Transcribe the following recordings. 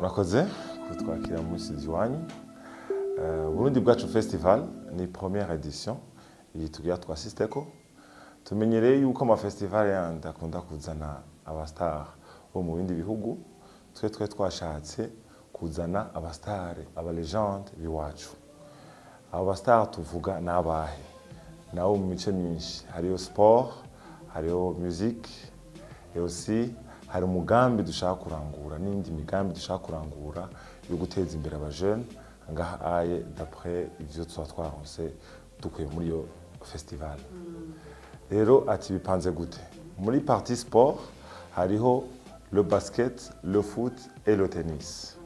Murakoze kutwakira muri studio iwanyu. Burundi Bwacu Festival ni première édition iyi tugira twasisteko. Tumenyereye yuko ama festival yandi akunda kuzana aba star bo mu bindi bihugu, twe twashatse kuzana aba star, aba légende biwacu. Abo ba star tuvuga n'abahe? Nabo mu mice myinshi, hariyo sport, hariyo musique, et aussi hari umugambi dushaka kurangura n'indi migambi dushaka kurangura yo guteza imbere aba jeune ngaha aye, d'après ivyo tuba twaronse dukuye muri iyo festival. Rero ati bipanze gute? Muri partie sport hariho le basket, le foot et le tennis.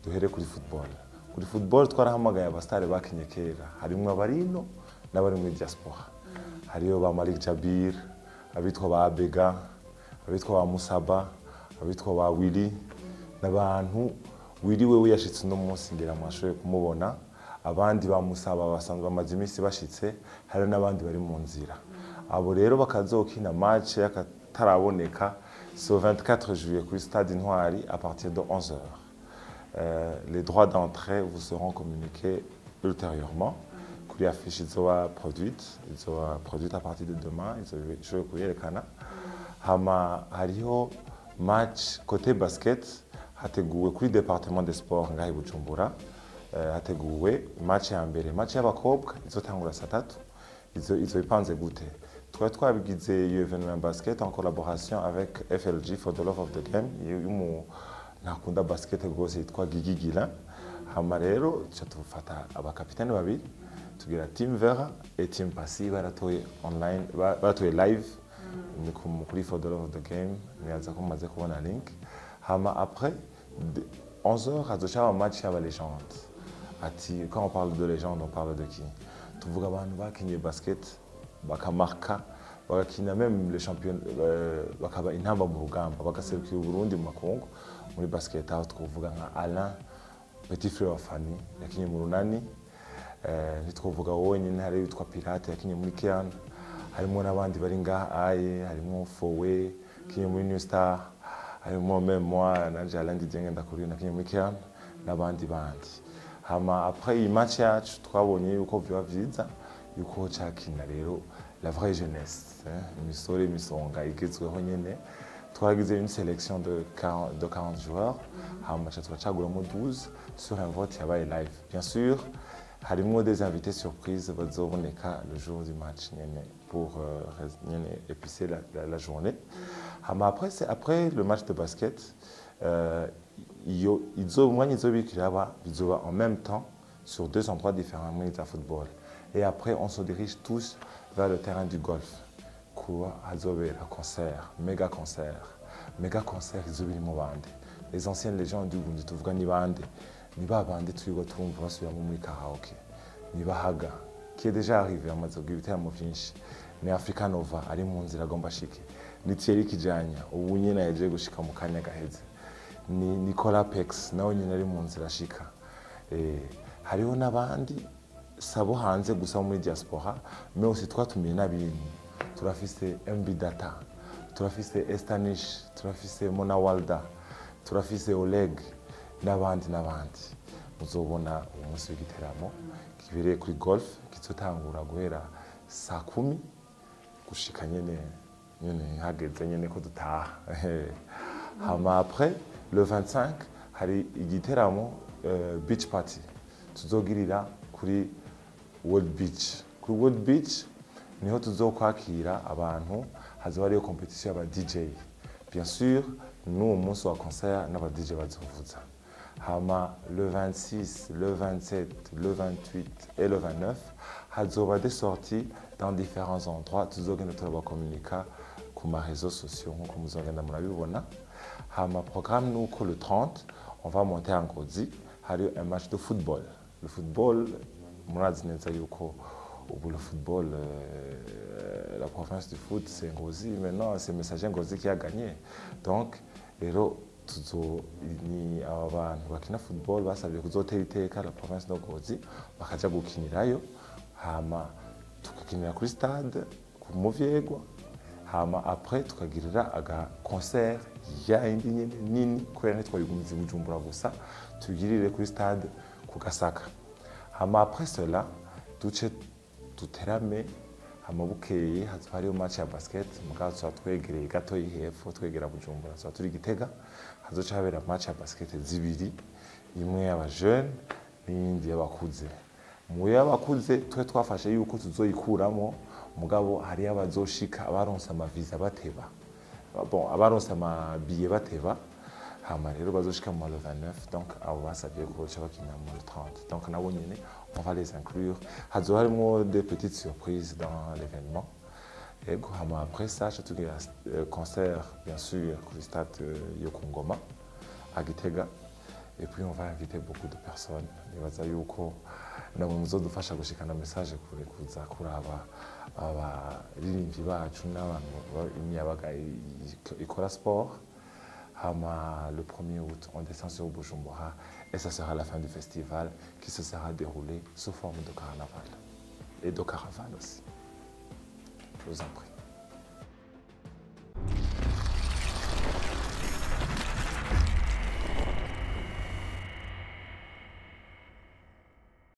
Duhere kuri football. Kuri football twarahamagaye abasitari bakinye kera, harimwo abarino n'abari muri diaspora. Hariyo ba Malik Jabir, abitwa ba Abega, abitwa ba Musaba, abitwa ba Willy, n'abantu. Willy wewe yashitse uno munsi, ngira mwashoboye kumubona. Abandi ba Musaba basanzwe bamaze iminsi bashitse, hari n'abandi bari mu nzira. Abo rero bakazokina match y'akataraboneka ce 24 juillet kuri Stade Intwari à partir de 11h. Les droits d'entrée vous seront communiqués ultérieurement kuri affiche izoba produite à partir de demain, izoba kuyerekana. Hama hariho match côté basket hateguwe kuri département des sports ngaho i Bujumbura. Hateguwe match ya mbere, match y'abakobwa izotangura saa 3. Izo ipanze gute? Twari twabigize iyo événement ya basket en collaboration avec FLG, For the Love of the Game, y'umu ntakunda basket rwose yitwa Gigi Gila. Hama rero tuca tufata abakapitani babiri, tugira team Vera et team Pasi. Baratoye online, baratoye live, ni kuri For the Love of the Game, nibaza ko mumaze kubona link. Hama après 11h hazoca haba match y'aba légende. Ati quand on parle de légende, on parle de qui? Tuvuga abantu bakinye basket, bakamarka, bagakina même les champions, bakaba intamba mu rugamba, bagaserukira Uburundi mu makungu muri basket. Aho twovuga nka Alain, petit frère wa Fanny, yakinye mu Runani. Ntitwovuga wenyine, hari witwa Pirate yakinye muri Kian, harimo n'abandi bari ngaha aye, harimo Fowe yakinye muri New Star, harimo même moi nanje Alain Didier Ngendakuriyo nakinye muri Kian n'abandi bandi. Hama après iyi match yacu twabonye yuko biba vyiza yuko cakina rero la vraie jeunesse, hein, imisore imisonga igezweho nyene. Twaragize une sélection de 40, de 40 joueurs, hama ca turacaguramo 12 sur un vote yabaye live. Bien sûr harimwo des invités surprises bazoboneka le jour du match nyene pour nyene épicer la journée. Hama après, c'est après le match de basket, iyo izo umwanya izobika iraba, bizoba en même temps sur deux endroits différents muri za football, et après on se dirige tous vers le terrain du golf kuba hazobera concert, méga concert. Méga concert izoba irimo bande? Les anciennes légendes du Burundi. Tuvuga ni bande? Ni ba bande twirirwa twumva basubiramo muri karaoke, ni Bahaga qui est déjà arrivé, amaze kugira ibiteramo vyinshi, ni Africa Nova ari mu nzira agomba ashike, ni Thierry Kijanya ubu nyene yaje gushika mu kanya gaheze, ni Nicolas Pex nawe nyene ari mu nzira ashika. Hariho n'abandi sabo hanze gusa muri diaspora, mais aussi twatumiye n'abintu. Turafise MB Data, turafise Estanish, turafise Mona Walda, turafise Oleg n'abandi n'abandi muzobona umunsi w'igiteramo kibereye kuri golf, kizotangura guhera saa 10 gushika nyene nyene hageze nyene ko dutaha. Hama après le 25 hari igiteramo beach party tuzogirira kuri World Beach. Kuri World Beach niho tuzokwakira abantu, hazoba hariyo compétition y'aba DJ, bien sûr n'uwo munsi wa concert n'aba DJ bazovuza. Hama le 26, le 27, le 28 et le 29 hazoba des sorties dans différents endroits, tuzogenda turabakomunika ku ma réseaux sociaux nkuko muzogenda murabibona. Hama programme nuko le 30 on va monter en Ngozi, hariyo un match de football. Le football, murazi neza yuko ubu le football, la province du foot, c'est Ngozi. Maintenant c'est Messager Ngozi qui a gagné. Donc rero tuzo ni aba bantu bakina football basabye kuzotera iteka la province de Ngozi, bakaja gukinirayo, hama tugakinira kuri stade ku Muvyegwa. Hama après tugaca tuja muri Hama après tukagirira aga concert ya yindi nyene nini, kubera ntitwayigumiza i Bujumbura gusa, tugirire kuri stade ku Gasaka. Hama après cela duce duterame. Hama bukeye hazoba hariyo match ya basket, mugabo tuba twegereye gato hepfo, twegera Bujumbura, tuba turi Gitega. Hazoca habera match ya basket zibiri, imwe y'aba jeunes n'iyindi y'abakuze. Mu y'abakuze twe twafashe yuko tuzoyikuramo, mugabo hariyo abazoshika abaronse ama visa bateba, bon, abaronse ama billets bateba. Hama rero bazoshika mu le 29, donc abo basabye ko boca bakina mu le 30, donc nabo nyene on va les inclure. Hazoba harimwo des petites surprises dans l'événement. Ego, hama après ça ca tugira concert bien sûr kuri stade yo ku Ngoma à Gitega, et puis on va inviter beaucoup de personnes. Nibaza yuko namwe muzodufasha gushikana message kure, kuza kuraba abaririmbyi bacu n'abantu imiyabaga ikora sport. Hama le 1er août, on descend sur Bujumbura et ça sera la fin du festival qui se sera déroulé sous forme de carnaval et de caravane aussi. Je vous en prie.